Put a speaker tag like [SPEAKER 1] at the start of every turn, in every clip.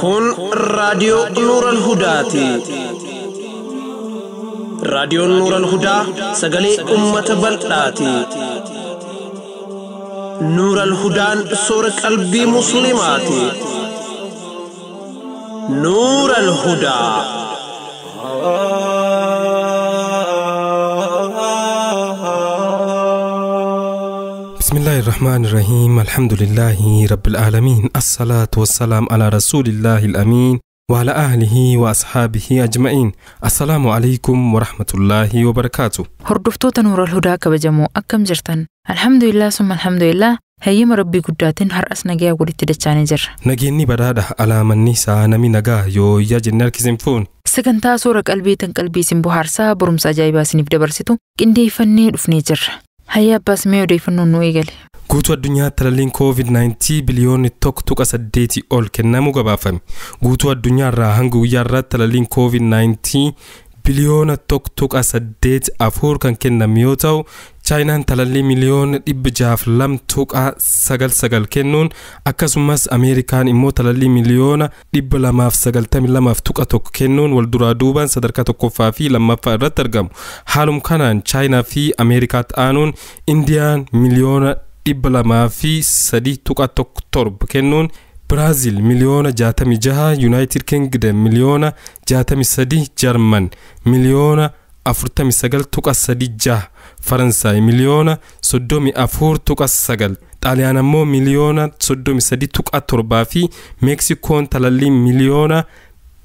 [SPEAKER 1] Kun raadiyoo Nuural Hudaati. Raadiyoon Nuural Hudaa sagalee uummata bal'aati. Nuural Hudaan soora qalbii Musliimaati. Nuural Hudaa.
[SPEAKER 2] بسم الله الرحمن الرحيم، الحمد لله رب العالمين، الصلاة والسلام على رسول الله الأمين وعلى أهله وأصحابه أجمعين. السلام عليكم ورحمة الله وبركاته.
[SPEAKER 3] Hordoftoota Nuural Hudaa kabajamoo, akkam jirtan? Alhamdulillah, summa alhamdulillah, hayyama Rabbii guddaatiin har'as nagayaa walitti dachaanii jirra.
[SPEAKER 2] Nageenyi badhaadha, alaamanni isaa nami nagaa yooyyaa jennee harkisin fuun.
[SPEAKER 3] Sagantaa soora qalbii tan qalbii isin bohaarsaa, barumsa ajaa'ibaa isiniif dabarsitu qindeeffannee dhufnee jirra. Hayya abbaas, mee odeeffannoon nu eegale.
[SPEAKER 2] Guutuu addunyaatti talalliin COVID-19 biliyoonni 1.8 ol kennamuu gabaafame. Guutuu addunyaarraa hanga guyyaa irraatti talalliin COVID-19 biliyoona 1.84 kan kenname yoo ta'u, Chaayinaan talallii miliyoona 602.99 kennuun, akkasumas Ameerikaan immoo talallii miliyoona 292.1 kennuun wal duraa duubaan sadarkaa tokkoffaa fi lammaffaa irratti argamu. Haaluma kanaan Chaayinaa fi Ameerikaatti aanuun Indiyaan miliyoona 203.17 kennuun, Biraazil miliyoona 66, Yuunaayitid Kingdom miliyoona 63, Jarman miliyoona 49.36, Faransaay miliyoona 34.9, Xaaliyaan ammoo miliyoona 33.7 fi Meeksikoon talallii miliyoona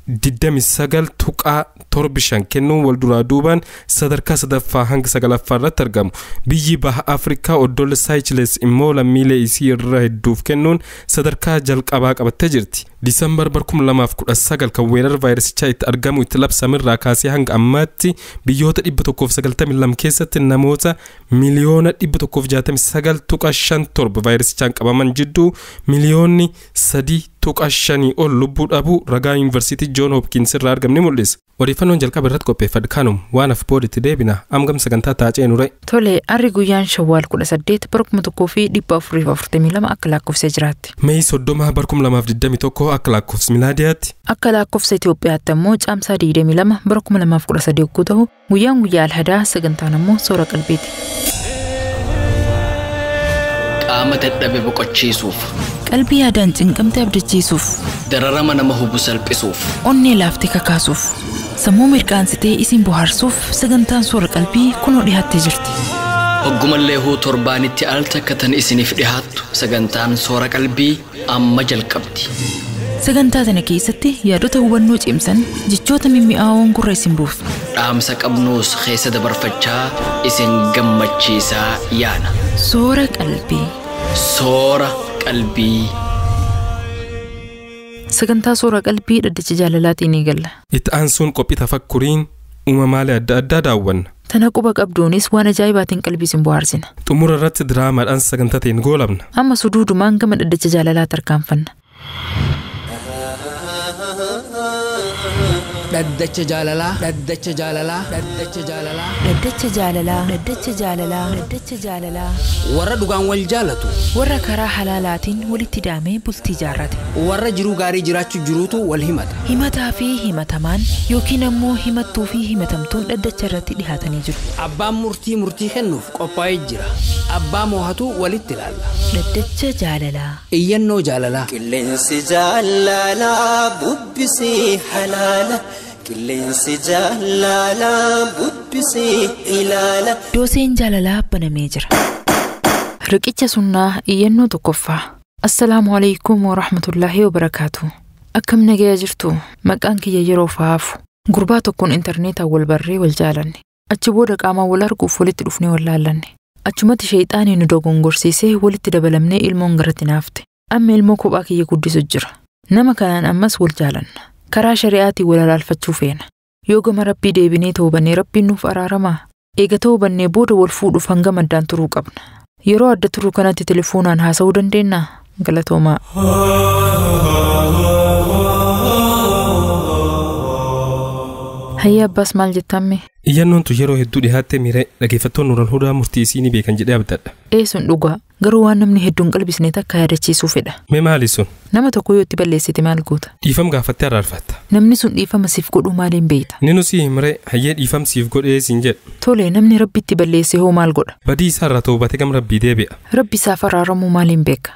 [SPEAKER 2] 29.75 kennuun wal duraa duubaan sadarkaa sadaffaa hanga sagalaffaa irratti argamu. Biyyi baha Afrikaa oddola Seychelles immoo lammiilee isii irra hedduuf kennuun sadarkaa jalqabaa qabattee jirti. Disambar 2019 kan weerara vaayirasichaa itti argamu itti labsamirraa kaasee hanga ammaatti biyyoota 192 keessatti namoota miliyoona 169.57 vaayirasichaan qabaman jidduu miliyoonni 3.5 ol lubbuu dhabuu ragaa Yuunivarsiitii Joon Hopkins irraa argamne mul'isa. Odeeffannoon jalqaba irratti qopheeffadhe kanuma, waan af booditti deebina. Amgam sagantaa taacee nure.
[SPEAKER 3] Tole, har'i guyyaan Shawwaal 18 bara 1442 akka lakkoofsa jiraatti.
[SPEAKER 2] Meeyi 30 bara 2021 akka lakkoofsa milaadiyaatti.
[SPEAKER 3] Akka lakkoofsa Itoophiyaatti ammoo Caamsaa 22 bara 2013 yogguu ta'u, guyyaan guyyaa Alhadaa, sagantaan ammoo soora qalbiiti.
[SPEAKER 4] Qaama dadhabe boqochiisuuf,
[SPEAKER 5] qalbii yaadaan cinqamte abdachiisuuf,
[SPEAKER 4] dararama nama hubu salphisuuf,
[SPEAKER 5] onnee laaftee kakaasuuf, sammuu mirqaansitee isin bohaarsuuf sagantaan soora qalbii kunoo dhiyaattee jirti.
[SPEAKER 4] Hoggumallee huu torbaanitti al takka tan isiniif dhihaattu sagantaan soora qalbii amma jalqabdi.
[SPEAKER 5] Sagantaa tana keessatti yaadota hubannoo cimsan, jechoota mimmi'aawoon gurra isin buufna.
[SPEAKER 4] Dhaamsa qabnuus keessa dabarfachaa isin gammachiisaa yaana.
[SPEAKER 5] Soora qalbii.
[SPEAKER 4] Soora qalbii.
[SPEAKER 3] Sagantaa soora qalbii dhaddacha jaalalaatiin eegalla.
[SPEAKER 2] Itti aansuun qophii tafakkuriin uumamaalee adda addaa daawwanna.
[SPEAKER 3] Tana quba qabduunis waan ajaa'ibaatiin qalbii isin bohaarsina.
[SPEAKER 2] Xumura irratti diraamaadhaan sagantaa ta'een goolabna.
[SPEAKER 3] Amma suduudumaan gama dhaddacha jaalalaa tarkaanfanna.
[SPEAKER 6] Dhaddacha jaalalaa. Dhaddacha jaalalaa. Dhaddacha jaalalaa.
[SPEAKER 5] Dhaddacha jaalalaa. Dhaddacha jaalalaa. Dhaddacha jaalalaa.
[SPEAKER 6] Warra dhugaan wal jaalatu.
[SPEAKER 5] Warra karaa halaalaatiin walitti daamee bultii jaarrate.
[SPEAKER 6] Warra jiruu gaarii jiraachuu jiruutu wal himata.
[SPEAKER 5] Himataa fi himatamaan yookiin ammoo himattuu fi himatamtuun dhaddacha irratti dhihaatanii jiru.
[SPEAKER 6] Abbaan murtii murtii kennuuf qophaa'ee jira. Abbaa moohatu walitti ilaalla.
[SPEAKER 5] Dhaddacha jaalalaa.
[SPEAKER 6] Iyyannoo jaalalaa.
[SPEAKER 7] Qilleensi jaalalaa bubbisee halaala. Qilleensi jaalalaa bubbisee ilaala.
[SPEAKER 5] Dooseen jaalalaa banamee jira.
[SPEAKER 3] Riqicha sunnaa, iyyannoo tokkoffaa. Assalaamu alaikum wa rahmatullaahi wa barakaatu. Akkam nagaya jirtu? Maqaan kiyya yeroo fa'aafu. Gurbaa tokkoon intarneetaan wal barree wal jaalanne. Achi booda qaamaan wal arguuf walitti dhufnee wal laallanne. Achumatti sheexaanii nu dogongorsiisee walitti dabalamnee ilmoon garatti naafte. Amma ilmoo kophaa kiyya guddisu jira. Nama kanaan ammas wal jaalanna. Karaa shari'aatiin wal alaalfachuu feena. Yoo gama Rabbii deebinee toobannee Rabbiin nuuf araaramaa? Eega toobannee booda wal fuudhuuf hangam addaan turuu qabna? Yeroo adda turuu kanatti telefoonaan haasa'uu dandeennaa? Galatoomaa. Hayya abbaas maal jettamme?
[SPEAKER 2] Iyyannoon tun yeroo hedduu dhihaattee miira dhaggeeffattoonni Nuural Hudaa murtii isii ni beekan jedhee abdadha.
[SPEAKER 3] Ee sun dhugaa. Garuu waan namni hedduun qalbisne takka yaadachiisuu fedha.
[SPEAKER 2] Mee maali sun?
[SPEAKER 3] Nama tokko yoo itti balleessite maal goota?
[SPEAKER 2] Dhiifam gaafattee araarfatta.
[SPEAKER 3] Namni sun dhiifama siif godhuu maaliin beekta?
[SPEAKER 2] Inni nu si himree hayyee dhiifam siif godhee siin jedha.
[SPEAKER 3] Tole namni rabbi itti balleesse hoo maal godha?
[SPEAKER 2] Badii isaa irraa toobatee gam rabbii deebi'a.
[SPEAKER 3] Rabbi isaaf araaramuu maaliin beeka?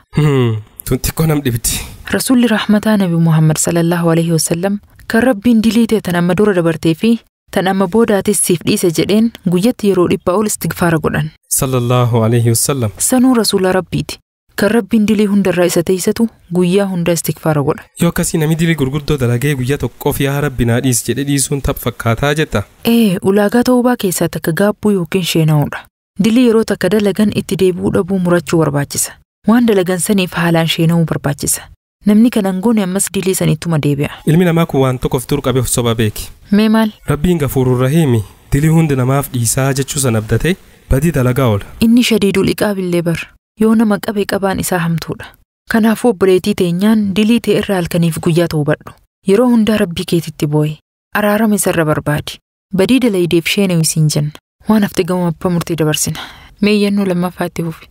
[SPEAKER 2] Tun xiqqoo nam dhibdi.
[SPEAKER 3] Rasuulli rahmataa Nabi Muhammad sallallahu alaihi wasallam kan rabbiin dilii ta'e tan amma dura dabartee fi tan amma boodaatis siif dhiise jedheen guyyatti yeroo 100 ol istigfaara godhan.
[SPEAKER 2] Sallallahu alaihi wasallam.
[SPEAKER 3] Sanuu rasuula rabbiiti. Kan rabbiin dilii hundarraa isa teessatu guyyaa hunda istigfaara godha.
[SPEAKER 2] Yoo akkasii namni dilii gurguddoo dalagee guyyaa tokkoof yaa rabbi naa dhiisi jedhee dhiisuun tapha fakkaataa jetta.
[SPEAKER 3] Ee ulaagaa ta'uubaa keessaa takka gaabbuu yookiin sheena'uudha. Dilii yeroo takka dalagan itti deebi'uu dhabuu murachuu barbaachisa. Waan dalagan saniif haalaan sheena'uu barbaachisa. Namni kanan goone ammas dilii sanittuma deebi'a.
[SPEAKER 2] Ilmi namaa kun waan tokkoof dur qabee of soba beeki.
[SPEAKER 3] Mee maal?
[SPEAKER 2] Rabbiin gafuurur rahiimi dilii hundi namaaf dhiisaa jechuu san abdatee badii dalagaa oola.
[SPEAKER 3] Inni shadiidul iqaabillee bar yoo nama qabe qabaan isaa hamtuudha. Kanaafuu obboleettii teenyaan dilii ta'e irraa halkaniif guyyaa toobadhu. Yeroo hundaa rabbii keetitti boo'i. Araarama isarra barbaadi. Badii dalaydeef sheenawi siin jenna. Waan hafte gama abbaa murtii dabarsina. Mee iyyannoo lammaffaa itti fufi.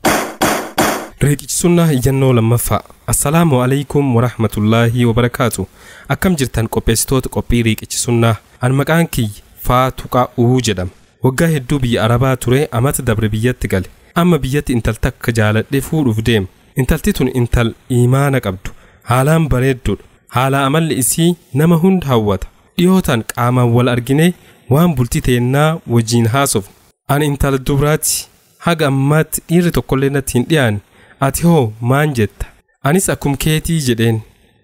[SPEAKER 2] Riqichi sunnaa iyyannoo lammaffaa. Assalaamu alaikum warahmatullaahi wabarakaatu. Akkam jirtan qopheessitoota qophii riqichi sunnaa. An maqaan kiyya Faatuqaa Uu jedhama. Waggaa hedduu biyya Arabaa ture amata dabre biyyatti gale. Amma biyyatti intal takka jaaladhee fuudhuuf deema. Intalti tun intal imaana qabdu. Haalaan bareedduudha. Haala amalli isii nama hunda hawwata. Dhiyootaan qaamaan wal arginee waan bultii teennaa wajjin haasofne. Ani intala dubaraati. Haga ammaatti dhiirri tokkollee natti hin dhiyaanne. Ati hoo maan jetta? Anis akkum keetii jedheen.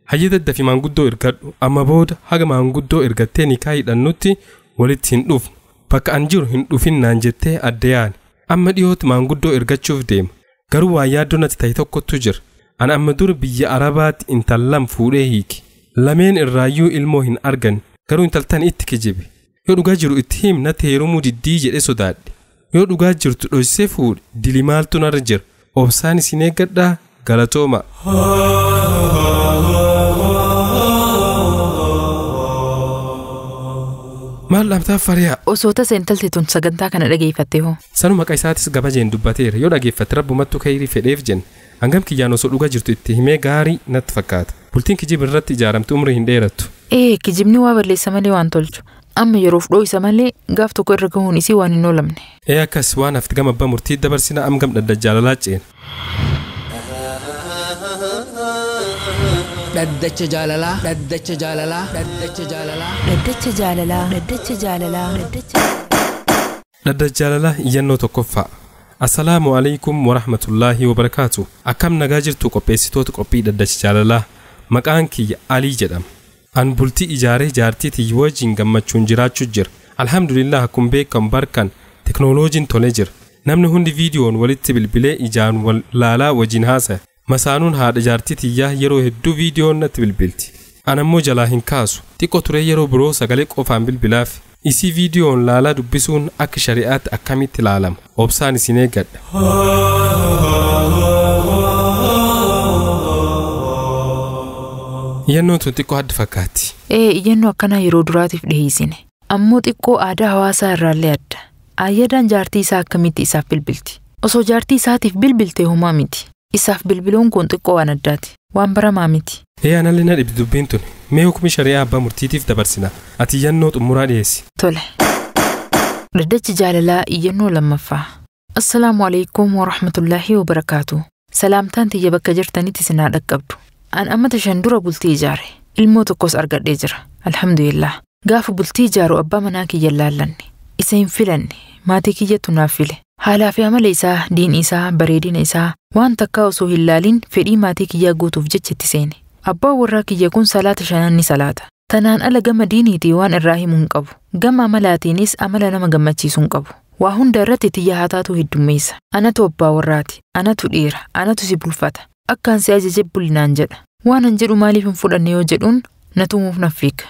[SPEAKER 2] Hayya daddafi maanguddoo ergadhu. Amma booda haga maanguddoo ergattee nikaa hidhannutti walitti hin dhufnu. Bakka an jiru hin dhufin naan jettee adda yaane. Amma dhiyootti maanguddoo ergachuuf deema. Garuu waa yaaddoo natti ta'e tokkotu jira. Ani amma dur biyya Arabaatti intallam fuudhee hiike. Lameen irraayyuu ilmoo hin argan. Garuu intaltan itti kijibe. Yoo dhugaa jiru itti him natti heerumuu diddii jedhee sodaadhe. Yoo dhugaa jirtu dhoksee fuudhe dili maaltu narra jira. Obsaan isin eeggadhaa galatooma. Maal dhabtaaf fariyaa?
[SPEAKER 3] Osoo tasa intalti tun sagantaa kana dhageeffatte hoo?
[SPEAKER 2] Sanu maqaa isaatis gabajeen dubbateera. Yoo dhageeffatte rabbumattu kayrii fedheef jenna. Hangam kiyyaan osoo dhugaa jirtu itti himee gaarii natti fakkaata. Bultiin kijiba irratti ijaaramte umrii hin dheerattu.
[SPEAKER 3] Ee kijibni waa balleessa malee waan tolchu. Amma yeroof dhoo'isa malee gaaf tokko irra gahuun isii waan hin oolamne.
[SPEAKER 2] Ee akkas waan hafti gama abbaa murtii dabarsina am gam dhadda jaalalaa ceena.
[SPEAKER 6] Dhaddacha jaalalaa. Dhaddacha jaalalaa. Dhaddacha jaalalaa.
[SPEAKER 5] Dhaddacha jaalalaa. Dhaddacha jaalalaa.
[SPEAKER 2] Dhaddacha jaalalaa iyyannoo tokkoffaa. Assalaamu alaikum warahmatullaahi wabarakaatu. Akkam nagaa jirtu qopheessitoota qophii dhaddacha jaalalaa. Maqaan kiyya Alii jedhama. An bultii ijaaree jaartii tiyya wajjin gammachuun jiraachuu jira. Alhamdulillah akkuma beekamu barkan teknooloojiin tolee jira. Namni hundi viidiyoon walitti bilbilee ijaan wal laalaa wajjin haasaya. Masaanuun haadha jaartii tiyyaa yeroo hedduu viidiyoon natti bilbilti. An ammoo jalaa hin kaasu. Xiqqoo turee yeroo biroo sagalee qofaan bilbilaaf. Isii viidiyoon laalaa dubbisuun akka shari'aatti akkamitti ilaalama? Obsaan isin eeggadha. Iyyannoon tun xiqqoo adda fakkaatti.
[SPEAKER 3] Ee iyyannoo akkanaa yeroo duraatiif dhiheessine. Ammoo xiqqoo aadaa hawaasaa irraallee adda. Ayyadaan jaartii isaa akkamitti isaaf bilbilti? Osoo jaartii isaatiif bilbilte homaa miti. Isaaf bilbiluun kun xiqqoo waan addaati. Waan baramaa miti.
[SPEAKER 2] Ee anallee na dhibdi dubbiin tun. Mee hukmi shari'aa abbaa murtiitiif dabarsina. Ati iyyannoo xumuraa dhiyeessi.
[SPEAKER 3] Tole. Dhaddachi jaalalaa iyyannoo lammaffaa. Assalaamu alaikum warahmatullaahi wabarakaatu. Salaamtaan tiyya bakka jirtanitti isin haa dhaqqabdu. An ammata 5 dura bultii ijaare. Ilmoo tokkos argadhee jira. Alhamdulillah. Gaafa bultii ijaaru abbaa manaa kiyya laallanne. Isa hin filanne. Maatii kiyyattu naaf file. Haalaa fi amala isaa, diin isaa, bareedina isaa waan takkaa osoo hin laalin fedhii maatii kiyyaa guutuuf jecha itti seene. Abbaan warraa kiyya kun salaata 5 ni salaata. Tanaan ala gama diiniitii waan irraa himuu hin qabu. Gama amalaatiinis amala nama gammachiisuu hin qabu. Waa hunda irratti tiyya haa taatu heddummeessa. Anatu abbaa warraati. Anatu dhiira. Anatu si bulfata. Akkaan si ajaje bulinaan jedha. Waan an jedhu maaliif hin fudhanne yoo jedhuun na tumuuf na fiiga.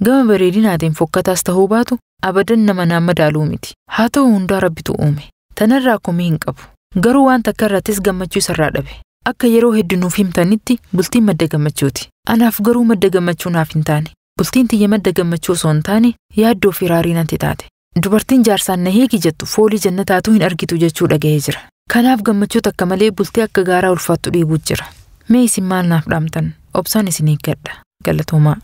[SPEAKER 3] Gama bareedinaatiin fokkataas ta'uu baatu abadan nama naan madaaluu miti. Haa ta'u hundaa rabbitu uume. Tanarraa komii hin qabu. Garuu waan takka irrattis gammachuu isarraa dhabe. Akka yeroo hedduu nuuf himtanitti bultiin madda gammachuuti. Anaaf garuu madda gammachuu naaf hin taane. Bultiin tiyya madda gammachuu osoo hin taane yaaddoo fi raarii natti taate. Dubartiin jaarsaan na hiiki jettu foolii jannataatuu hin argitu jechuu dhaga'ee jira. Kanaaf gammachuu takka malee bultii akka gaaraa ulfaattu dhiibuu jira. Mee isin maal naaf dhaamtan? Obsaan isin eeggadha. Galatoomaa.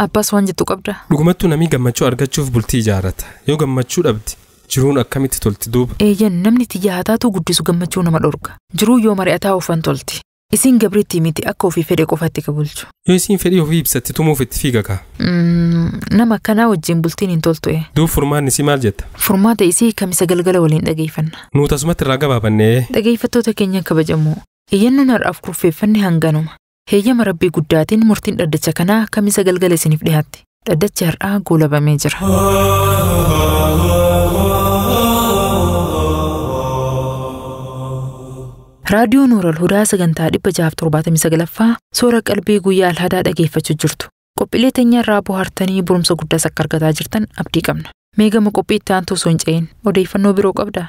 [SPEAKER 3] Abbaas waan jettu qabda?
[SPEAKER 2] Dhugumattuu namni gammachuu argachuuf bultii ijaarrata. Yoo gammachuu dhabde jiruun akkamitti tolti duuba?
[SPEAKER 3] Eeyyan namni tiyya haa guddisu gammachuu nama dhorka. Jiruu yoo mari'ataa oofan tolti. Isin gabriitti miti akka ofii fedhe qofatti kabulchu.
[SPEAKER 2] Yoo isin fedhii ofii ibsatti tumuuf itti fiiga kaa.
[SPEAKER 3] Nama akkanaa wajjin bultiin hin toltu.
[SPEAKER 2] Duub furmaanni isii maal jetta?
[SPEAKER 3] Furmaata isii kamisa galgala waliin dhageeffanna.
[SPEAKER 2] Nuti asumatti irraa gabaabannee.
[SPEAKER 3] Dhageeffattoota keenya kabajamoo. Iyyannoon har'aaf kurfeeffanne hanganuma. Heeyyama Rabbii guddaatiin murtiin dhaddacha kanaa kamisa galgala isiniif dhiyaatti. Dhaddachi har'aa goolabamee jira. Raadiyoo Nuural Hudaa sagantaa 679ffaa soora qalbii guyyaa alhadaa dhageeffachuu jirtu. Qophiilee teenya irraa bohaartanii barumsa guddaas akka argataa jirtan abdii qabna. Mee gama qophii itti aantu osoo hin ce'in odeeffannoo biroo qabdaa?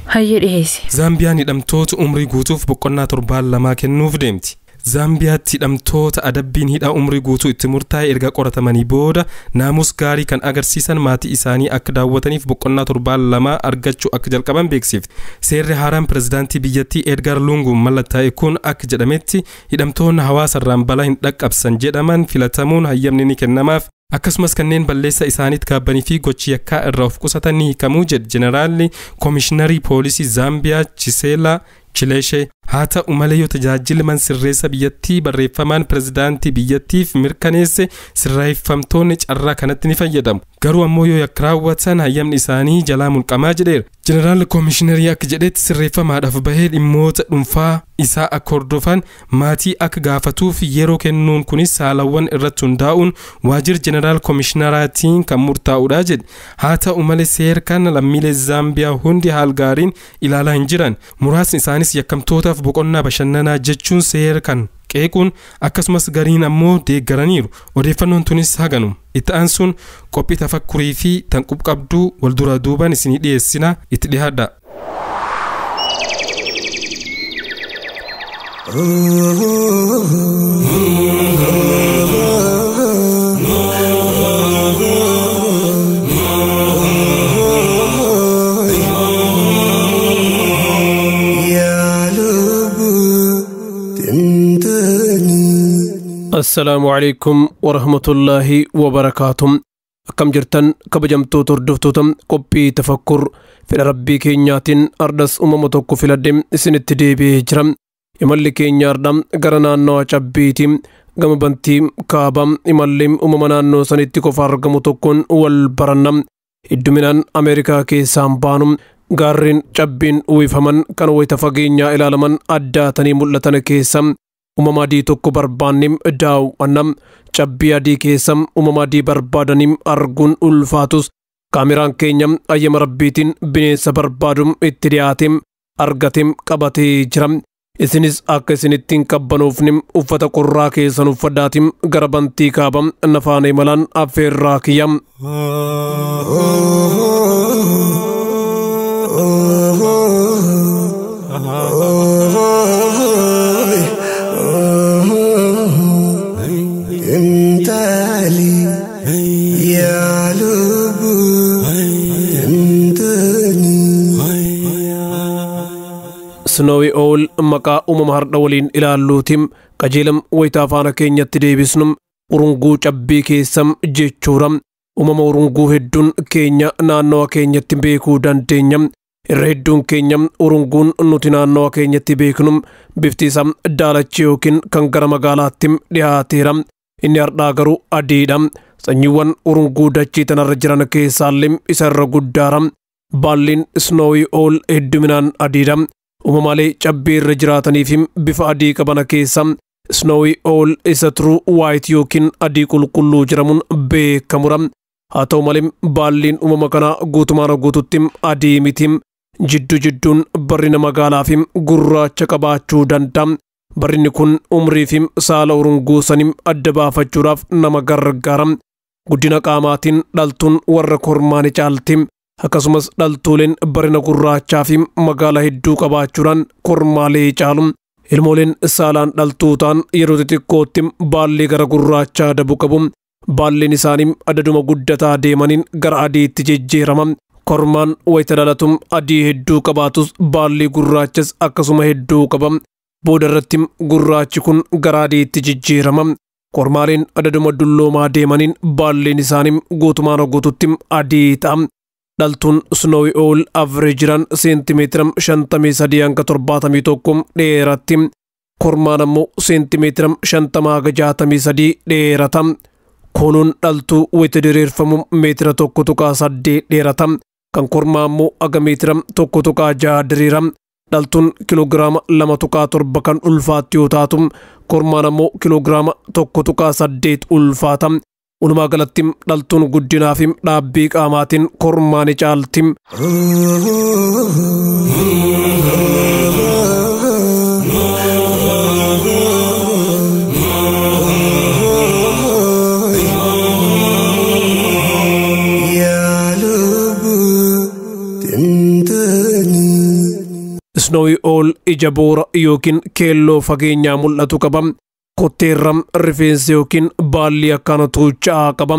[SPEAKER 3] Hayyee dhiheessi.
[SPEAKER 2] Zaambiyaan hidhamtoota umrii guutuuf boqonnaa torbaan lamaa kennuuf deemti. Zaambiyaatti hidhamtoota adabbiin hidhaa umrii guutuu itti murtaa'e erga qoratamanii booda naamus gaarii kan agarsiisan maatii isaanii akka daawwataniif boqonnaa torbaan lamaa argachuu akka jalqaban beeksifte. Seerri haaraan pirezidaantii biyyattii Edgar Lungu mallattaa'e kun akka jedhametti hidhamtoonni hawaasarraan balaa hin dhaqqabsan jedhaman filatamuun hayyamni ni kennamaaf. Akkasumas kanneen balleessa isaaniitti gaabbanii fi gochi yakkaa irraa of qusatan ni hiikamuu jedhe jeneraalli koomishiinarii poolisii Zaambiyaa Chiseelaa Chileeshee. Haa ta'u malee yoo tajaajilli man sirreessa biyyattii barreeffamaan pirezidaantii biyyattiif mirkaneesse sirreeffamtoonni carraa kanatti ni fayyadamu. Garuu ammoo yoo yakka raawwatan hayyamni isaanii jalaa mulqamaa jedheera. Jeneraalli koomishiinarii akka jedhetti sirreeffamaadhaaf bahee dhimmoota dhuunfaa isaa akka hordofan maatii akka gaafatuuf yeroo kennuun kunis haalawwan irratti hundaa'uun waajjira jeneraal koomishinaraatiin kan murtaa'udha jedhe. Haa ta'u malee seera kana lammiilee Zaambiyaa hundi haal gaariin ilaalaa hin jiran. Muraasni isaanis yakkamtootaaf boqonnaa bashannanaa jechuun seera kan qeequun akkasumas gariin ammoo deeggaraniiru. Odeeffannoon tunis haganu. Itti aansuun qophii tafakkurii fi tanqub qabduu wal duraa duubaan isinii dhiyeessina itti dhiyaadha.
[SPEAKER 8] Assalaamu alaikum warahmatullaahi wabarakaatuh. Akkam jirtan kabajamtoota hordoftoota qophii tafakkur fedha rabbii keenyaatiin ardas uumama tokko filadhe isinitti deebi'ee jira. Imalli keenya arda gara naannawa cabbiiti. Gama bantii kaaba imalli uumama naannoo sanitti qofa argamu tokkoon wal baranna. Hedduminaan Ameerikaa keessaan baanu gaarreen cabbiin uwwifaman kan wayita fageenyaa ilaalaman addaatanii mul'atan keessa uumama adii tokko barbaanne daawwanna. Cabbii adii keessa uumama adii barbaadanii arguun ulfaatus kaameraan keenya ayyama rabbiitiin bineensa barbaadu itti dhiyaate argate qabatee jira. Isinis akka isinitti hin qabbanoofne uffata qorraa keessan uffadhaatiin gara bantii kaaba nafaana imalaan affeerraa kiyya. Snowy Owl maqaa uumama har'a waliin ilaalluutiin qajeelam wayitaa faana keenyatti deebisnu urunguu cabbii keessa jechuudha. Uumama urunguu hedduun keenya naannawa keenyatti beekuu dandeenya. Irra hedduun keenya urunguun nuti naannawa keenyatti beeknu bifti isaa daalachi yookiin kan gara magaalaatti dhiyaateera. Inni har'aa garuu adiidha. Sanyiiwwan urunguu dachii tanarra jiran keessaallee isa irra guddaadha. Baalliin Snowy Owl hedduminaan adiidha. Uumamaalee cabbii irra jiraatanii fi bifa adii qaban keessa Snowy Owl isa true white yookiin adii qulqulluu jedhamuun beekamudha. Haa ta'u malee baalliin uumama kanaa guutumaan guututti adii miti. Jiddu jidduun barrina magaalaa fi gurraacha qabaachuu danda'a. Barrinni kun umrii fi saala urunguu sanii adda baafachuudhaaf nama gargaara. Guddina qaamaatiin dhaltuun warra kormaa ni caalti. Akkasumas dhaltuuleen barina gurraachaa fi magaala hedduu qabaachuudhaan kormaalee caalu. Ilmooleen saalaan dhaltuu ta'an yeroo xixiqqootti baallee gara gurraachaa dabu qabu. Baalleen isaanii adaduma guddataa deemaniin gara adiitti jijjiirama. Kormaan wayita dhalatu adii hedduu qabaatus baallee gurraachas akkasuma hedduu qaba. Booda irratti gurraachi kun gara adiitti jijjiirama. Kormaaleen adaduma dulloomaa deemaniin baalleen isaanii guutumaan guututti adii ta'a. Dhaltuun Snowy Owl averejiraan seentimeetira 53 hanga 71 dheeratti. Kormaan ammoo seentimeetira 50 hanga 63 dheerata. Kooluun dhaltuu wayita diriirfamu meetira 1.8 dheerata. Kan kormaa ammoo haga meetira 1.6 diriira. Dhaltuun kiloogiraama 2.7 kan ulfaatti yoo taatu, kormaan ammoo kiloogiraama 1.8 ulfaata. Walumaa galatti dhaltuun guddinaa fi dhaabbii qaamaatiin kormaa ni caalti. Snowy Owl ija boora yookiin keelloo fageenyaa mul'atu qaba. Kotteerra rifeensa yookiin baalli akkaan tuucha'aa qaba.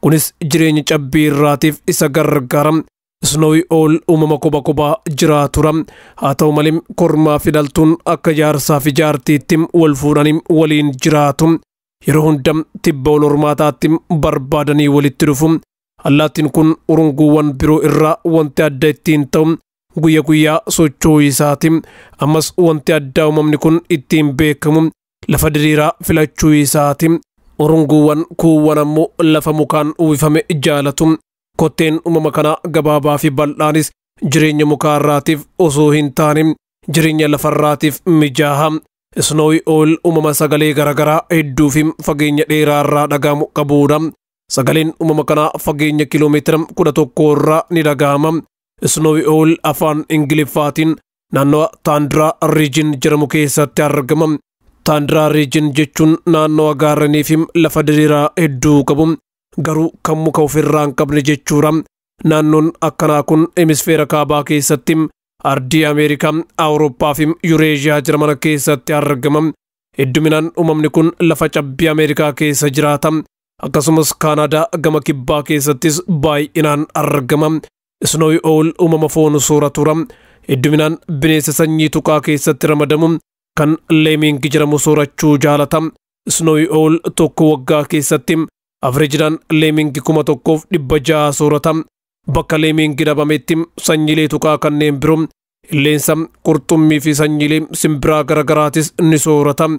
[SPEAKER 8] Kunis jireenya cabbii irraatiif isa gargaara. Snowy Owl uumama kopha kophaa jiraatura. Haa ta'u malee kormaa fi dhaltuun akka jaarsaa fi jaartiitti wal fuudhanii waliin jiraatu. Yeroo hunda tibba wal hormaataatti barbaadanii walitti dhufu. Allaattiin kun urunguuwwan biroo irraa wanti adda ittiin ta'u guyya guyyaa socho'uu isaati. Ammas wanti addaa uumamni kun ittiin beekamu lafa diriiraa filachuu isaati. Urunguuwwan kuuwwan ammoo lafa mukaan uwwifame jaalatu. Kotteen uumama kanaa gabaabaa fi bal'aanis jireenya mukaarraatiif osoo hin taane jireenya lafarraatiif mijaaha. Snowy Owl uumama sagalee garaagaraa hedduu fi fageenya dheeraarraa dhagahamu qabuudha. Sagaleen uumama kanaa fageenya kiiloomeetira 11 irraa ni dhagahama. Snowy Owl afaan Ingiliffaatiin naannoo Tundra Region jedhamu keessatti argama. Tundra Region jechuun naannoo gaarreenii fi lafa diriiraa hedduu qabu, garuu kan muka ofirraa hin qabne jechuudha. Naannoon akkanaa kun hemisfeera kaabaa keessatti ardii Ameerikaa, Awurooppaa fi Yureeshiyaa jedhaman keessatti argama. Hedduminaan uumamni kun lafa cabbii Ameerikaa keessa jiraata. Akkasumas Kaanaadaa gama kibbaa keessattis baay'inaan argama. Snowy Owl uumama foon sooratuudha. Hedduminaan bineensa sanyii tuqaa keessatti ramadamu kan lemming jedhamu soorachuu jaalata. Snowy Owl tokko waggaa keessatti averejidhaan lemming 1600 soorata. Bakka lemming dhabametti sanyiilee tuqaa kanneen biroo illeensa, qurxummii fi sanyiilee simbiraa garaagaraatis ni soorata.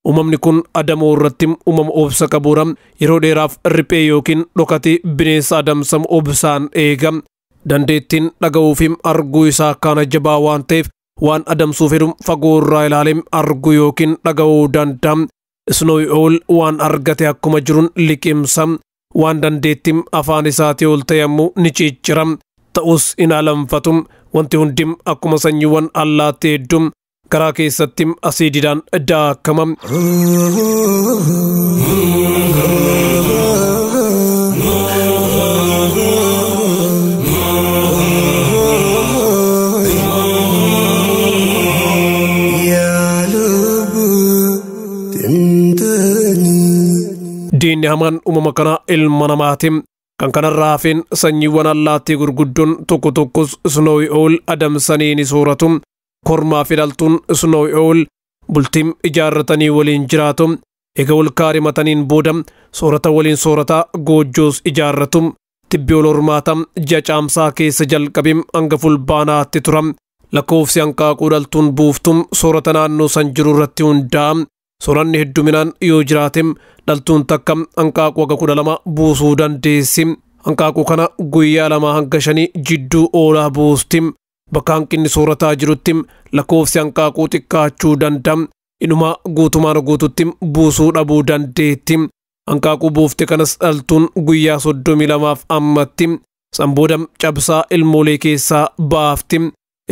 [SPEAKER 8] Uumamni kun adamoo irratti uumama obsa qabuudha. Yeroo dheeraaf riphee yookiin dhokatee bineensa adamsamu obsaan eega. Dandeettiin dhaga'uu fi arguu isaa akkaan jabaa waan ta'eef waan adamsuu fedhu fagoo irraa ilaalee arguu yookiin dhaga'uu danda'a. Snowy Owl waan argate akkuma jiruun liqimsa. Waan dandeettiin afaan isaatii ol ta'e ammoo ni ciccira. Ta'us hin alanfatu. Wanti hundi akkuma sanyiiwwan allaattii hedduu garaa keessatti asiididhaan daakama. Diinni hamaan uumama kanaa ilma namaati. Kan kanarraa hafeen sanyiiwwan allaattii gurguddoon tokko tokkos Snowy Owl adamsanii ni sooratu. Kormaa fi dhaltuun Snowy Owl bultii ijaarratanii waliin jiraatu. Egaa wal kaarimataniin booda soorata waliin soorataa goojjoos ijaarratu. Tibbi wal hormaata ji'a caamsaa keessa jalqabee hanga fulbaanaatti tura. Lakkoofsi hanqaaquu dhaltuun buuftu soorata naannoo san jiru irratti hundaa'a. Sooranni hedduminaan yoo jiraate dhaltuun takka hanqaaquu haga 12 buusuu dandeessi. Hanqaaquu kana guyyaa 2 hanga 5 jidduu oolaa buusti. Bakka hanqinni soorataa jirutti lakkoofsi hanqaaquu xiqqaachuu danda'a. Inuma guutumaan guututti buusuu dhabuu dandeetti. Hanqaaquu buufte kanas dhaltuun guyyaa 32 ammatti. San booda cabsaa ilmoolee keessaa baafti.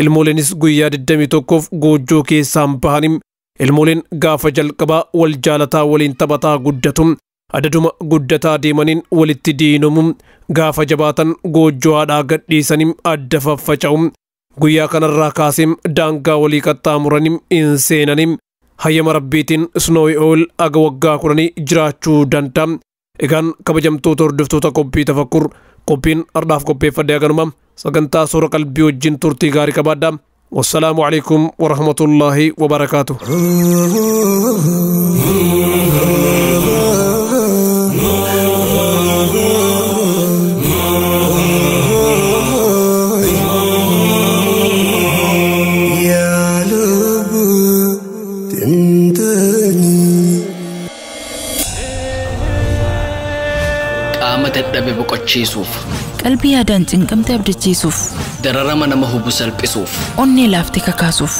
[SPEAKER 8] Ilmooleenis guyyaa 21 goojjoo keessaan bahani. Ilmooleen gaafa jalqabaa wal jaalataa waliin taphataa guddatu. Adaduma guddataa deemaniin walitti diinomu. Gaafa jabaatan goojjoo haadhaa gadhiisanii adda faffaca'u. Guyyaa kanarraa kaasee daangaa walii qaxxaamuranii hin seenanii. Hayyama Rabbiitiin Snowy Owl aga waggaa 10 jiraachuu danda'a. Egaan kabajamtoota hordoftoota qophii tafakkur qophiin har'aaf qopheeffadhe haganuma sagantaa soora qalbii wajjin turtii gaarii qabaadha. Wassalaamu alaikum warahmatullaahi wabarakaatuh.
[SPEAKER 4] Qaama dadhabe boqochiisuuf,
[SPEAKER 5] Qalbii yaadaan cinqamte abdachiisuuf,
[SPEAKER 4] dararama nama hubu salphisuuf,
[SPEAKER 5] onnee laaftee kakaasuuf,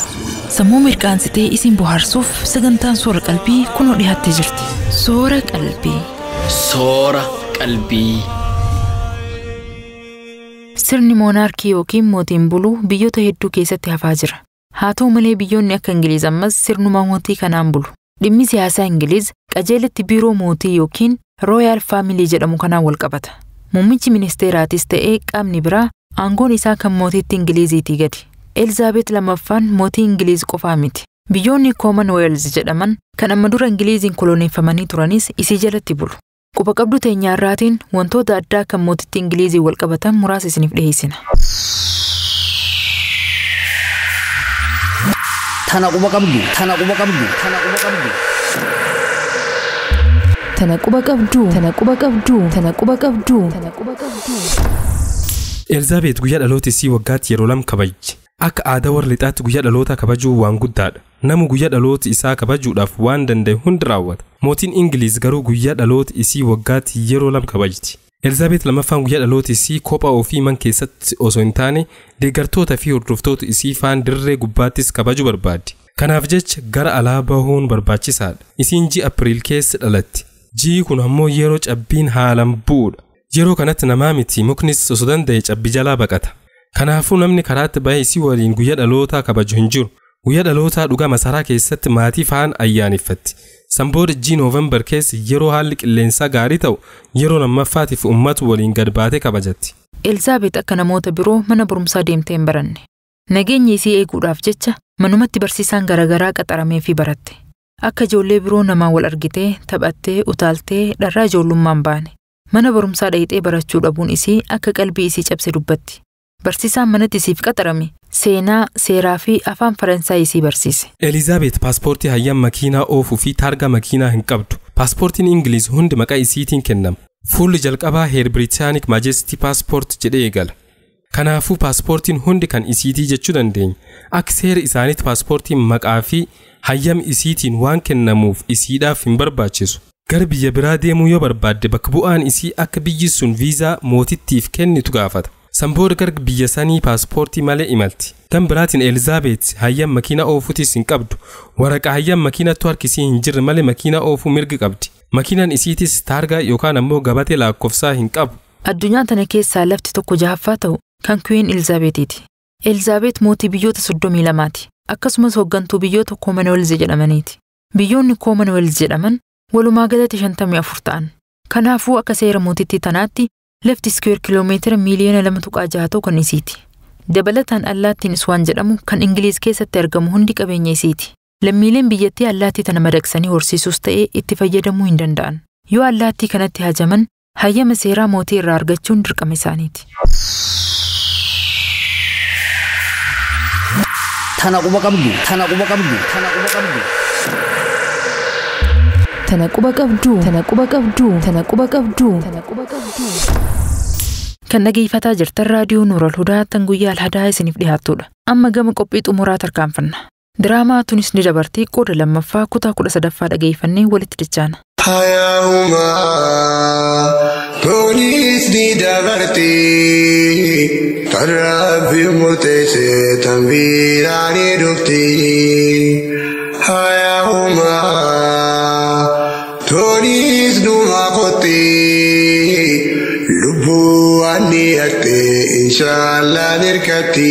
[SPEAKER 5] sammuu mirqaansitee isin bohaarsuuf sagantaan soora qalbii kunoo dhiyaattee jirti. Soora qalbii.
[SPEAKER 4] Soora qalbii.
[SPEAKER 3] Sirni moonaarkii yookiin mootiin buluu biyyoota hedduu keessatti hafaa jira. Haa ta'u malee biyyoonni akka Ingiliiz ammas sirnuma mootii kanaan bulu. Dhimmi siyaasaa Ingiliiz qajeelatti biiroo mootii yookiin Royal Family jedhamu kanaan wal qabata. Muummichi ministeeraatis ta'ee qaamni biraa aangoon isaa kan mootiitti Ingiliiziitii gadi. Elizaabeet lammaffaan mootii Ingiliiz qofaa miti. Biyyoonni Commonwealth jedhaman kan amma dura Ingiliiziin koloneeffamanii turanis isii jalatti bulu. Quba qabdu teenyaarraatiin wantoota addaa kan mootitti Ingiliizii wal qabatan muraasa isiniif dhiyeessina.
[SPEAKER 6] Tana quba qabdu, tana quba qabdu, tana quba qabdu.
[SPEAKER 5] Tana quba qabdu, tana quba qabdu, tana quba qabdu, tana quba qabdu.
[SPEAKER 2] Elizaabeet guyyaa dhaloota isii waggaatti yeroo lama kabajji. Akka aadaa warra lixaatti guyyaa dhaloota kabajuu waan guddaadha. Namu guyyaa dhaloota isaa kabajuudhaaf waan danda'e hundi raawwata. Mootiin Ingiliiz garuu guyyaa dhaloota isii waggaatti yeroo lama kabajti. Elizaabeet lammaffaan guyyaa dhaloota isii kophaa ofii man keessatti osoo hin taane deeggartoota fi hordoftoota isii faan dirree gubbaattis kabajuu barbaaddi. Kanaaf jecha gara alaa bahuun barbaachisaadha. Isiin ji'a Apiriil keessa dhalatti. Ji'i kun ammoo yeroo cabbiin haalaan bu'uudha. Yeroo kanatti namaa miti muknis osoo danda'e cabbi jalaa baqata. Kanaafuu namni karaatti bahee isii waliin guyyaa dhalootaa kabaju hin jiru. Guyyaa dhalootaa dhugaa masaraa keessatti maatii faan ayyaaneffatti. Sanbooda ji'i Noovembar keessa yeroo haalli qilleensaa gaarii ta'u yeroo lammaffaatiif uummata waliin gad baatee kabajatti.
[SPEAKER 3] Elizaabeet akka namoota biroo mana barumsaa deemtee hin baranne. Nageenya isii eeguudhaaf jecha manumatti barsiisaan garaagaraa qaxaramee fi baratte. Akka ijoollee biroo namaan wal argitee, taphattee, utaaltee dharraa ijoollummaan baane. Mana barumsaa dhayixee barachuu dhabuun isii akka qalbii isii cabse dubbatti. Barsiisaan manatti isiif qaxarame seenaa, seeraa fi afaan Faransaay isii barsiise.
[SPEAKER 2] Elizaabeet paaspoortii hayyama makiinaa oofuu fi taargaa makiinaa hin qabdu. Paaspoortiin Ingiliiz hundi maqaa isiitiin kennama. Fuulli jalqabaa Her Britannic Majesty Passport jedhee eegala. Kanaafuu paaspoortiin hundi kan isiitii jechuu dandeenya. Akka seera isaaniitti paaspoortiin maqaa fi hayyama isiitiin waan kennamuuf isiidhaaf hin barbaachisu. Gara biyya biraa deemuu yoo barbaadde bakka bu'aan isii akka biyyi sun viizaa mootittiif kennitu gaafata. Sanbooda gara biyya sanii paaspoortii malee imalti. Tan biraatiin Elizaabeet hayyama makiinaa oofuutis hin qabdu. Waraqaa hayyama makiinattu harkisii hin jirre malee makiinaa oofuu mirga qabdi. Makiinaan isiitis taargaa yookaan ammoo gabatee lakkoofsaa hin qabu.
[SPEAKER 3] Addunyaa tana keessaa lafti tokko jahaffaa ta'u kan Queen Elizaabeetiiti. Elizaabeet mootii biyyoota 32ti. Akkasumas hooggantuu biyyoota Commonwealth jedhamaniiti. Biyyoonni Commonwealth jedhaman walumaa galatti 54 ta'an. Kanaafuu akka seera mootittii tanaatti lafti iskweer kiiloomeetira miiliyoona 2.6 ta'u kan isiiti. Dabalataan allaattiin Iswaan jedhamu kan Ingiliiz keessatti argamu hundi qabeenya isiiti. Lammiileen biyyattii allaattii tana madaqsanii horsiisuus ta'ee itti fayyadamuu hin danda'an. Yoo allaattii kanatti hajaman hayyama seeraa mootii irraa argachuun dirqama isaaniiti.
[SPEAKER 6] Tana quba qabdu, tana quba qabdu, tana quba qabdu.
[SPEAKER 5] Tana quba qabdu, tana quba qabdu, tana quba qabdu, tana quba qabdu.
[SPEAKER 3] Kan dhageeffataa jirtan raadiyoo Nuural Hudaa tan guyyaa Alhadaa isiniif dhiyaattudha. Amma gama qophii xumuraa tarkaanfanna. Diraamaa tunis ni dabartii qooda lammaffaa kutaa 13ffaa dhageeffannee walitti dachaana.
[SPEAKER 9] Hayyahumaa tunis ni dabartii kan Rabbi murteesse tan biraa ni dhufti. Hayyahumaa tunis dhuma qotti lubbuu waan ni haqxe inshaallah ni hirkatti.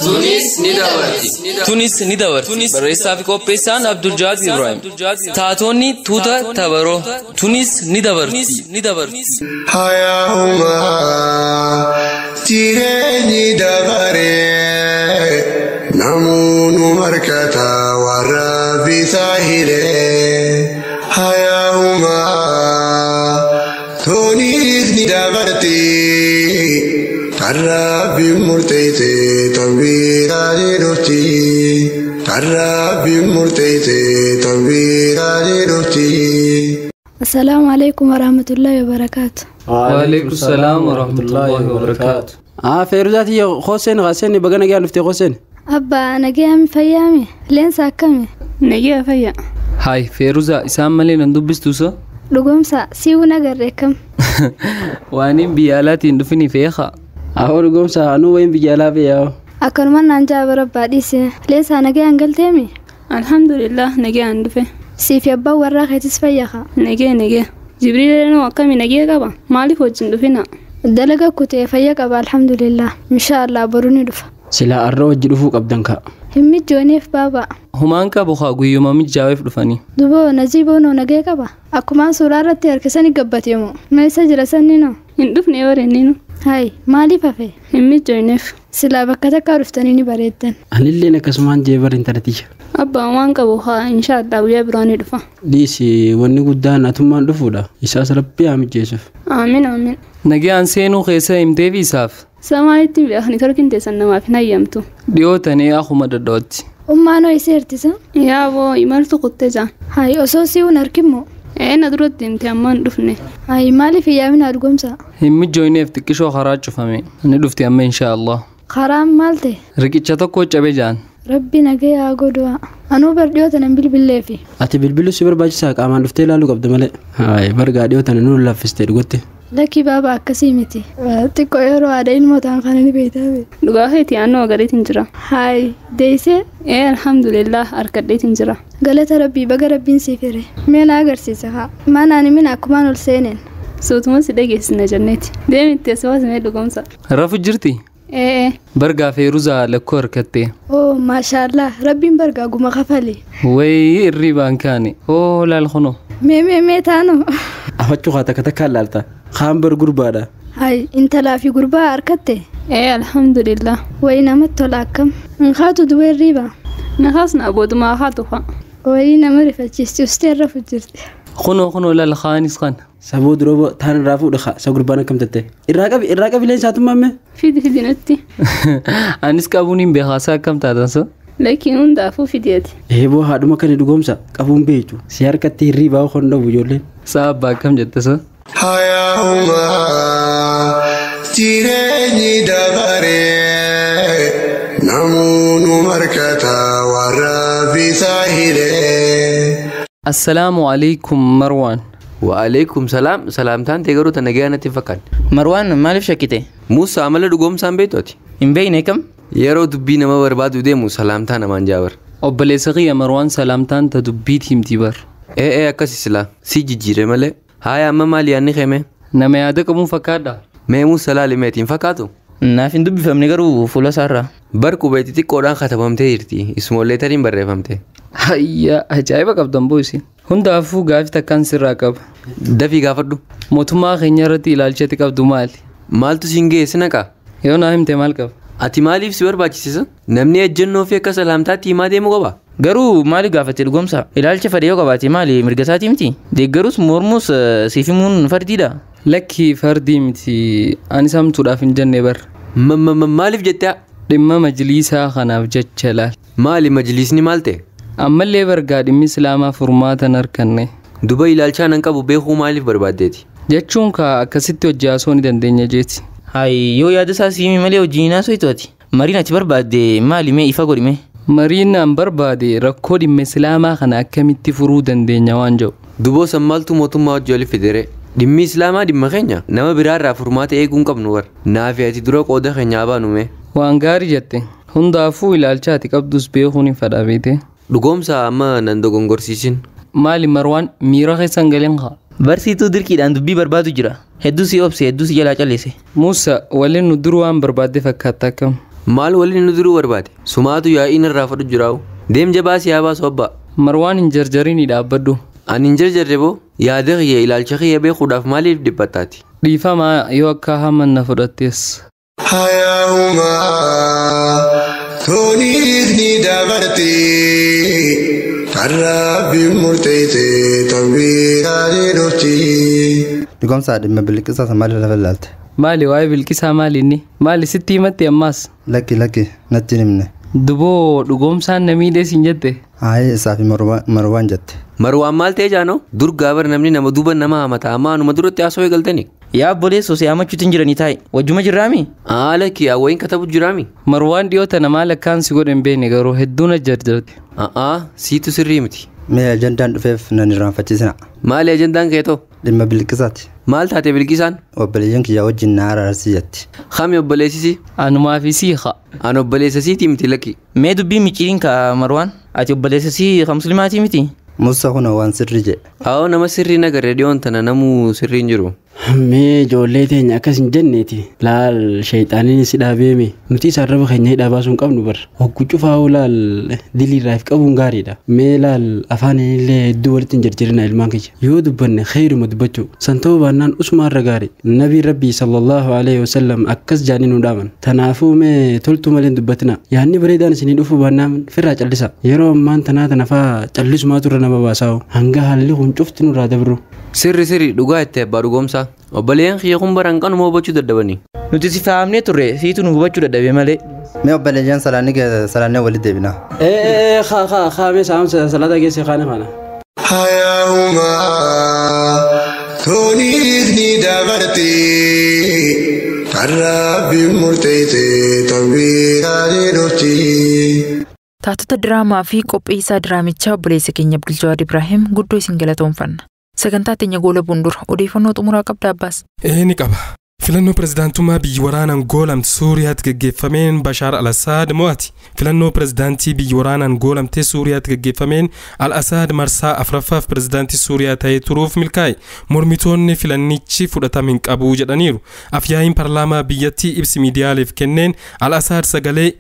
[SPEAKER 4] Tunis ni dabarti.
[SPEAKER 10] Tunis ni dabarti. Barreessaa fi qopheessaan Abdul Jaad Ibrahim. Taatonni tuuta tabaroo. Tunis ni dabarti.
[SPEAKER 9] Hayauma jireenyi dabaree namoonni markata warra bisaa hiree. Hayauma tunis ni dabarti. Karra murteessite tanbiraa jedhutti. Karra murteessite tanbiraa jedhutti.
[SPEAKER 11] Assalaamu alaikum warahmatullahi wabarakaatu.
[SPEAKER 10] Waalaikum salaam warahmatullahi wabarakaatu.
[SPEAKER 12] Feeruzaati Hoseen Hoseen baga nagaa dhuftee Hoseen.
[SPEAKER 11] Abbaa nagayaami fayyaami leensa akkami?
[SPEAKER 13] Nagaya fayya.
[SPEAKER 10] Haay Feeruzaa isaan malee nan dubbistuusa?
[SPEAKER 11] Dhugoomsa si'uu nagarree kam?
[SPEAKER 10] Waaniin biyya alaatiin dhufini feeqa.
[SPEAKER 12] Ahoo dhugoomsa anuu wayin biyya alaa fe'aa.
[SPEAKER 11] Akkanumaan naan jaaba rabbaa dhiise. Leensaa nagayaan galteemi?
[SPEAKER 13] Alhamdulillah nagayaan dhufe.
[SPEAKER 11] Siifi abbaan warraa keetis fayyaqa.
[SPEAKER 13] Nagee nagee. Jibriil akkami nagee qaba? Maaliif wajjin dhufina?
[SPEAKER 11] Dalaga kutee fayya qaba alhamdulillah. Inshaallah boruu ni dhufa.
[SPEAKER 12] Silaa arra wajji dhufuu qabdan ka'a.
[SPEAKER 11] Hin mijjooneef baaba.
[SPEAKER 10] Humaan qabu haa guyyuma mijaa'eef dhufanii.
[SPEAKER 11] Duboo Najiiboo nagee qaba. Akkumaan suuraa irratti harkisanii gabbateemu. Meessa jira sanni noo?
[SPEAKER 13] Hin dhufne warreen.
[SPEAKER 11] Hayi maaliif hafe?
[SPEAKER 13] Hin mijjooneef.
[SPEAKER 11] Silaa bakka takkaa dhuftanii ni bareeddan.
[SPEAKER 12] Anilleen akkasumaan jee bar intalatiyya.
[SPEAKER 13] Abbaan waan qabu haa inshaallah guyyaa biraa ni dhufa.
[SPEAKER 12] Dhiisi wanni guddaan atummaan dhufuudha. Isaas rabbi haa mijjeessuuf.
[SPEAKER 13] Amiin amiin.
[SPEAKER 10] Nagayaan seenuu keessa himteef isaaf.
[SPEAKER 13] Samaalitti beekni torkin teessan namaaf hin hayyamtu.
[SPEAKER 10] Dhiyootanii akkuma dadhaatti.
[SPEAKER 11] Ummaanoo isee hirtisa?
[SPEAKER 13] Yaaboo imaltu kuttee jaa.
[SPEAKER 11] Hayi osoo si'uun harkimmoo?
[SPEAKER 13] Na duratti himte amma hin dhufne.
[SPEAKER 11] Hayi maaliif hiyyaamina dhugoomsa?
[SPEAKER 10] Hin mijjooneef xiqqishoo karaa cufame. Ni dhufti amma inshaallah.
[SPEAKER 11] Karaan maal ta'e?
[SPEAKER 10] Riqicha tokko cabe jaan.
[SPEAKER 11] Rabbi nagaya godhu'a. Anuu bar dhiyoota nan bilbilleefi.
[SPEAKER 12] Ati bilbiluu si barbaachisaa qaamaan dhuftee ilaaluu qabda malee. Hayi bargaa dhiyoota nu laaffistee dhugotte.
[SPEAKER 11] Lakkii baaba akkasii miti. Xiqqoo yeroo haadha ilmoo ta'an kana ni beektaa bee.
[SPEAKER 13] Dhugaa keetii annoo agariitiin jira.
[SPEAKER 11] Hayi deessee?
[SPEAKER 13] Alhamdulillah harkadheetiin jira.
[SPEAKER 11] Galata rabbii baga rabbiin siif hire. Mee na agarsiisa haa. Maanaan himin akkumaan ol seeneen.
[SPEAKER 13] Suutuma si dhageessina jenneeti. Deemitti asuma mee dhugoomsa.
[SPEAKER 10] Rafu jirti? Bargaa Feeruzaa lakkoo harkattee.
[SPEAKER 11] Oo maashaallah rabbiin bargaa guma kafale.
[SPEAKER 10] Wayii irriibaan kaane. Oo laal kunoo.
[SPEAKER 11] Mee mee mee taanoo.
[SPEAKER 12] Afachuu haa takka takkaan laalta. Kaan bar gurbaadha.
[SPEAKER 11] Hayi intalaa fi gurbaa harkatte.
[SPEAKER 13] Alhamdulillah.
[SPEAKER 11] Wayii namatti tola akkam. Nkaatu duba irriiba.
[SPEAKER 13] Nakaasna boodumaa haatu fa'a.
[SPEAKER 11] Wayii nama rifachiisti ustee rafu jirti.
[SPEAKER 10] Kunoo kunoo laal kaanis kana.
[SPEAKER 12] Saboo duroo taan irraa fuudha sa gurbaan akkam tatte. Irraa qabi leensaa tummamme.
[SPEAKER 13] Fidi fidi nutti.
[SPEAKER 10] Anis qabuun hin beekaasaa akkam taatansa.
[SPEAKER 13] Lakiin hundaafuu fideeti.
[SPEAKER 12] Eeboo haadhuma kan dhugoomsa qabuun beektu si harkatti hirriibaa hondhabu ijoolleen.
[SPEAKER 10] Sa'a akkam jettasa.
[SPEAKER 9] Hayauma jireenyi dabaree namoonni markata warra bisaa hiree.
[SPEAKER 10] Assalaamu alaikum Marwaan.
[SPEAKER 14] Waalaikum salaam salaamtaan ta'e garuu tana nagaya natti hin fakkaanne.
[SPEAKER 15] Marwaan maaliif shakkite?
[SPEAKER 14] Muusaa amala dhugoomsaan beektooti.
[SPEAKER 15] Hin beekne kam?
[SPEAKER 14] Yeroo dubbii nama barbaadu deemu salaamtaa namaan jaabar.
[SPEAKER 10] Obboleessa kiyya Marwaan salaamtaan ta dubbiit himti bar.
[SPEAKER 14] Akkasi silaa si jijjiire malee. Haaya amma maali yaadni keeme?
[SPEAKER 10] Nama yaada qabuun fakkaadha.
[SPEAKER 14] Mee Muusaa laali meetiin fakkaatu?
[SPEAKER 15] Naaf hin dubbifamne garuu fuula isaarraa.
[SPEAKER 14] Bar qubeetti xiqqoodhaan katabamtee jirti. Ismoollee tariin barreeffamte.
[SPEAKER 10] Hayya ajaa'iba qabdan boosi. Hundaafuu gaaffii takkaan sirraa qaba.
[SPEAKER 14] Dafii gaafadhu.
[SPEAKER 10] Mootummaa keenya irratti ilaalchatti qabdu maali?
[SPEAKER 14] Maaltu siin geesse naqaa?
[SPEAKER 10] Yoo naa himte maal qaba?
[SPEAKER 14] Ati maaliif si barbaachisa? Namni ejjennoo fi akka salaamtaatti himaa deemu qaba.
[SPEAKER 15] Garuu maali gaafate dhugoomsa? Ilaalcha fedhe yoo qabaate maali mirga isaatii miti? Deeggarus mormus siif himuun fardiidha.
[SPEAKER 10] Lakkii fardii miti ani samtuudhaaf hin jenne bar.
[SPEAKER 14] Maaliif jettee?
[SPEAKER 10] Dhimma majliisaa kanaaf jecha laal.
[SPEAKER 14] Maali majliisni maal ta'e?
[SPEAKER 10] Ammallee bargaa dhimmi islaamaa furmaatan harkanne.
[SPEAKER 14] Duba ilaalchaa nan qabu beekuu maaliif barbaaddeeti?
[SPEAKER 10] Jechuun kaa akkasitti hojii haasoo ni dandeenya jeeti.
[SPEAKER 15] Hayi yoo yaada isaa siimi malee hojii hin haasoo ati. Mariin ati barbaadde maali mee ifa godhime?
[SPEAKER 10] Mariin an barbaade rakkoo dhimma islaamaa kana akkamitti furuu dandeenya waan jedhu.
[SPEAKER 14] Duboo san maaltu mootummaa hojii oli fidere? Dhimmi islaamaa dhimma keenya nama biraarraa furmaata eeguu hin qabnu war. Naafi ati dura qooda keenyaa baanume.
[SPEAKER 10] Waan gaarii jette. Hundaafuu ilaalcha ati qabdus beekuun hin fedha beete.
[SPEAKER 14] Dhugoomsa amma nan dogongorsiisin.
[SPEAKER 10] Maali Marwaan miira keessan galeen haa?
[SPEAKER 15] Barsiituu dirqiidhaan dubbii barbaadu jira. Hedduu si obse hedduu si jalaa callise.
[SPEAKER 10] Muusaa waliin nu dur waan barbaadde fakkaata akkam.
[SPEAKER 14] Maal waliin nu duruu barbaade? Sumaatu yaa'iin irraa fudhu jiraa'u. Deem jabaa si haa baasu abbaa.
[SPEAKER 10] Marwaan hin jarjarinii dhaabbadhu.
[SPEAKER 14] Ani hin jarjarre boo yaada kiyya ilaalcha kiyya beekuudhaaf maaliif dhiphattaati?
[SPEAKER 10] Dhiifamaa yoo akka haman na fudhattees.
[SPEAKER 9] Hayyaa'umaa toniis ni dabarti karraa murteessee tanbiiraalee dhufti.
[SPEAKER 16] Dhugamsaa dhimma bilqisaa maali lafa ilaalte?
[SPEAKER 10] Maali waa'ee bilqisaa maali inni? Maali sitti himatti ammaas?
[SPEAKER 16] Lakki lakki natti hin himne.
[SPEAKER 10] Duboo dhugoomsaan na miidhee siin jette?
[SPEAKER 16] Haayee isaa fi Marwaan jette.
[SPEAKER 14] Marwaan maal ta'e jaanoo? Dur gaabar namni nama duuba nama hamata amma anuma duratti haasawee galtani.
[SPEAKER 15] Yaa obboleessoo si hamachuutti hin jiranii taa'i. Wajjuma jirraami?
[SPEAKER 14] Haala kiyyaa wayin katabu jiraami?
[SPEAKER 10] Marwaan dhiyoo tana maal akkaan si godhe hin beekne garuu hedduu na jarjarte.
[SPEAKER 14] A'aa siitu sirrii miti.
[SPEAKER 16] Mee ajandaan dhufeef nan irraanfachiisina.
[SPEAKER 14] Maali ajandaan keetoo?
[SPEAKER 16] Dhimma bilqisaati.
[SPEAKER 14] Maal taate bilqisaan?
[SPEAKER 16] Obboleeyyan kiyyaa wajjin na araarsii jetti.
[SPEAKER 14] Kami obboleessisi?
[SPEAKER 10] Anumaa fi siiqa.
[SPEAKER 14] An obboleessa siitii miti lakki.
[SPEAKER 15] Mee dubbii micciiriin ka Marwaan? Ati obboleessa sii ka muslimaatii miti?
[SPEAKER 16] Musa kun waan sirrii jedhe.
[SPEAKER 14] Awoo nama sirrii nagarre dhiyoon tana namuu sirrii hin jiru.
[SPEAKER 12] Mee ijoollee teenya akkas hin jenneeti. Laal shayxaaniin si dhaabeeme. Nuti isaan raba keenya hidhaa baasuu hin qabnu bar. Hogguu cufaa'uu laal diliirraaf qabuun gaariidha. Mee laal afaaniin illee hedduu walitti hin jarjarina ilmaan kiyya. Yoo dubbanne khayiruma dubbachuu. San ta'uu baannaan usumaarra gaarii. Nabii Rabbii sallallahu alaihi wasallam akkas jaanii nu dhaaman. Tanaafuu mee toltuu malee hin dubbatina. Yaanni bareedaan isinii dhufuu baannaan firraa callisa. Yeroo ammaan tanaa tana faa callisumaatu irra nama baasaa'u. Hanga haalli kun cufti nurraa dabru.
[SPEAKER 14] Sirri sirri dhugaa itti abbaa dhugoomsaa. Obboleeyyan kiyya kun baran kanuma hubachuu dadhabanii.
[SPEAKER 15] Nuti si fahamnee turre siitu nu hubachuu dadhabe malee.
[SPEAKER 16] Mee obboleeyyan salaannee walitti deebina.
[SPEAKER 12] Ee haa haa haa mee salaata geesse kaane faana.
[SPEAKER 9] Hayyaa'umaa toniis ni dabarti karraa murteessee tanbiiraalee dhufti.
[SPEAKER 3] Taatota diraamaa fi qopheessaa diraamichaa obboleessa keenya Abduljawaad Ibraahim guddoo isin galatoomfanna. Sagantaa teenya goolabuun dura odeeffannoo xumuraa qabda Abbaas.
[SPEAKER 2] Ee ni qaba. Filannoo pirezidaantummaa biyyi waraanaan goolamte Suuriyaatti gaggeeffameen Bashaar al-Asaad mo'ate. Filannoo pirezidaantii biyyi waraanaan goolamte Suuriyaatti gaggeeffameen al-Asaad marsaa afuraffaaf pirezidaantii Suuriyaa ta'ee turuuf milkaa'e. Mormitoonni filannichi fudhatama hin qabu jedhaniiru. Afyaa'iin paarlaamaa biyyattii ibsi miidiyaaleef kenneen al-Asaad sagalee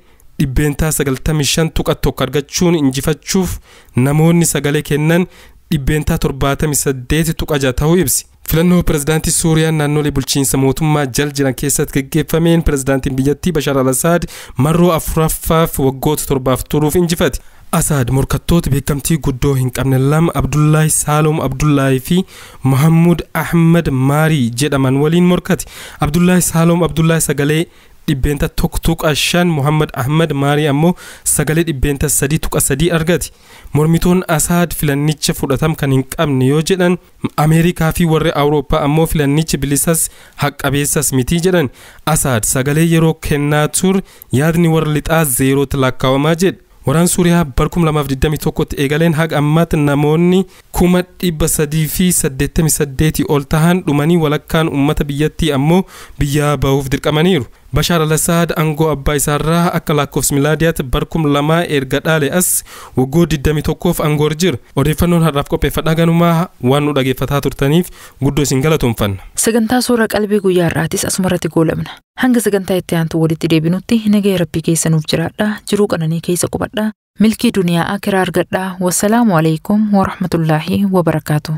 [SPEAKER 2] 95.1 argachuun injifachuuf namoonni sagalee kennan 78.6 ta'uu ibsi. Filannoo pirezidaantii Suuriyaa naannolee bulchiinsa mootummaa jal jiran keessatti gaggeeffameen pirezidaantiin biyyattii Bashaar al-Asaad marroo afuraffaaf waggoota torbaaf turuuf injifate. Asaad morkattoota beekamtii guddoo hin qabne lama Abdullaahi Saalom Abdullaahi fi Mohammud Ahmad Maarii jedhaman waliin morkate. Abdullaahi Saalom Abdullaahi sagalee 1.5 Mohammad Ahmad Maarii ammoo sagalee 3.3 argate. Mormitoon Asaad filannicha fudhatama kan hin qabne yoo jedhan Ameerikaa fi warri Awurooppaa ammoo filannichi bilisas haqqabeessas miti jedhan. Asaad sagalee yeroo kennaa ture yaadni warra lixaa zeerootti lakkaa'amaa jedhe. Waraan Suuriyaa bara 2021tti eegaleen haga ammaatti namoonni 388 ol tahan dhumanii walakkaan uummata biyyattii ammoo biyyaa bahuuf dirqamaniiru. Bashaar al-Asaad aangoo abbaa isaarraa akka lakkoofsa milaadiyaatti bara 2000 erga dhaale as waggoota 21f aangoo jira. Odeeffannoon har'aaf qopheeffadhaa ganumaa waan nu dhageeffataa turtaniif guddoo isin galatoomfanna.
[SPEAKER 3] Sagantaa suura qalbii guyyaa har'aatis asumarratti goolabna. Hanga sagantaa itti aantu walitti deebinutti nagaya Rabbii keessa nuuf jiraadhaa. Jiruu qananii keessa qubadhaa. Milkii duniyaa akiraa argadhaa. Wassalaamu alaikum warahmatullaahi wabarakaatu.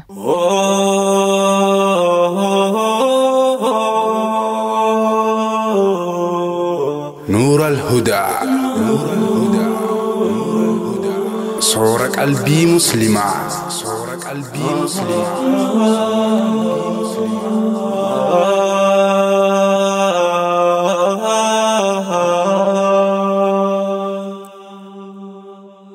[SPEAKER 17] نور الهدى صورة قلبي مسلمة. صورة قلبي مسلمة.